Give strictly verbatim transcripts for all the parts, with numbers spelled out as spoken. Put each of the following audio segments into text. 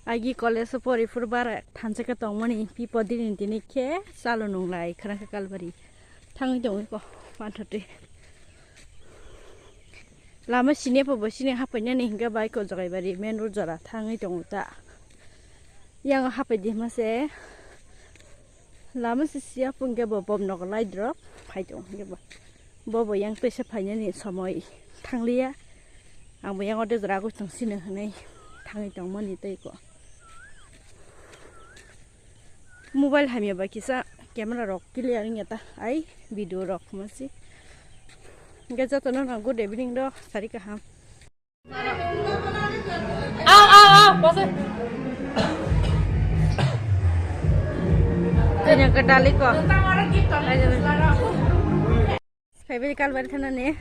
Agi college o pori phuru bara thansa khe tongmani, pipo dini dini khe chalo nunglai khwrang khe kalbari thangwi tongwi ko panthotwi. Lama sini po bo sini hapainani hinkhe bai ko Jogaibari main road jora thangwi tongo ta. Yang hapai di mase lama se siya pungke bo bom nok lai drop phai tong hinkhe bo. Bo bo yang teisa phainani somoi thangliya. Ang bo yang ode jora goi tong sini hwnwi thangwi tongmani tei ko. Mobile hamya bai kisa camera rok clear wngya ta ai video rok masi. Hingke jotono no good evening do sari kaham. Aw aw aw bose. Tanya kedali ko. Phaibai kalbar thanani.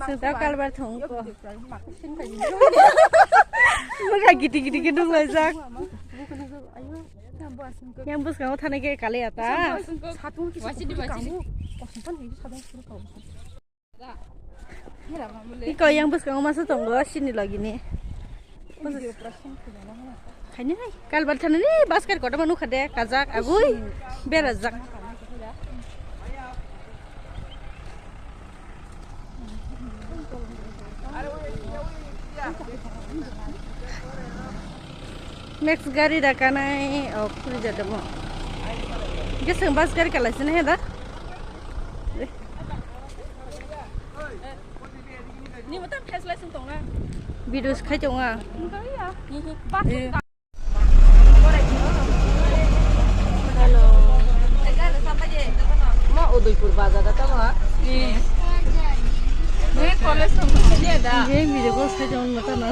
Sengta kalbar thong ko. Maka giti giti ke nung laijak. Yang bwskango thana ke kale ata. Iko yang bwskango masa tongo sini logini. Khaini hai kalbar thanani basket kotorma nukha de kajak agui berajak. Next gari da kanai o khuri jadamo. Gising bus gari kalai sini he da. Ni mata face light sung tong na. Video khai tong a. Hello. Ma Udaipur bazar da tamo ha? Ni college sung ni da. Ni video khai tong na ta na.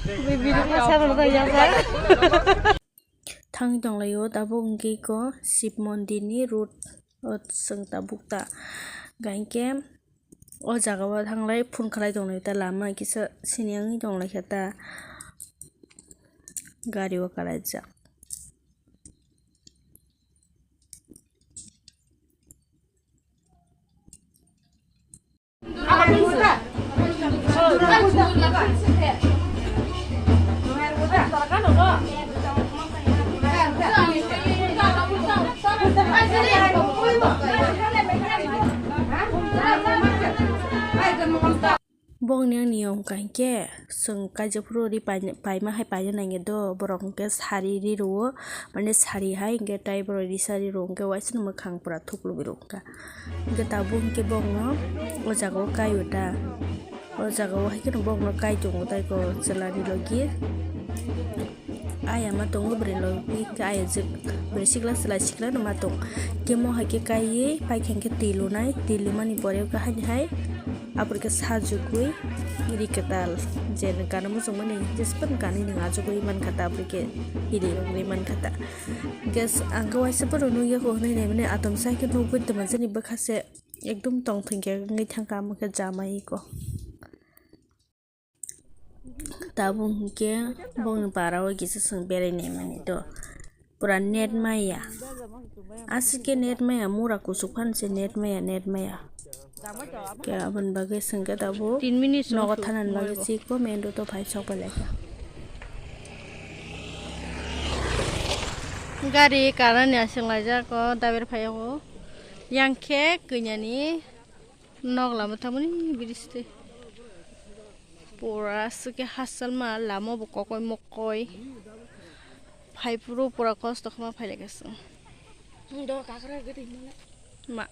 Video khai sa na ya sa. Thangwi tonglaio tabuk hwnkhe iko Shiv mondirni road o chwng tabuk ta hwnkhe o jaga o thanglai phone khlai tonglaio ta lama kisa sini wngwi tonglaikha ta gari o kalaijak. Bongni ang niyom kaham khe chwng kaijak phuru ri pai-, paima hai paina nangya do, borok hwnkhe sari ri rwo, mane sari hai hwnkhe tei borok risa ri rwo hwnkhe waisa ni mwkhang pura thuklubi rwo wngkha. Hwnkhe tabuk hwnkhe bongno o jaga o kai o ta, o jaga o hai kheno bongno kai tongo tei ko chwla ni logi. Aya ma tongo bwrwi logi khe aya jwk bwrwi sikla chwla sikla no ma tong. Khe mo hai khe kaiwi paikha hwnkhe twi lunai, twi lumani pore o khe haini hai. Aboni khe sajwkwi ri kwtal je nwng kana muchungmani jesphano kanwi nwng achugwi mankha ta, aboni khe hiri rwgwi mankha ta. Hwnkhe ang khe waisa bohrok nukya kho hwnwi naimani atomsa khe nukgwi tongma jani bwkha se ekdom tongthwng khe wngwi thangkha, amo khe jamai kho. Tabuk hwnkhe bongni para o kisa chwng berai naimani to. Pura net maya. Aswk khe net maya, mura kuchuk phano se net maya, net maya. Khe aboni bagwi chwng khe tabuk tin minutes nogo thana bagwi chikbo main road o phai sok bai lai kha. Gari karani aswk laijak o daber phai o. Yang khe kwinyani nok lama tangmani bridge twi. Pura aswk khe hachal ma lama bo kokoi mokoi. Phai phuru pura kosto khe ma phai lai kha chwng. Ma.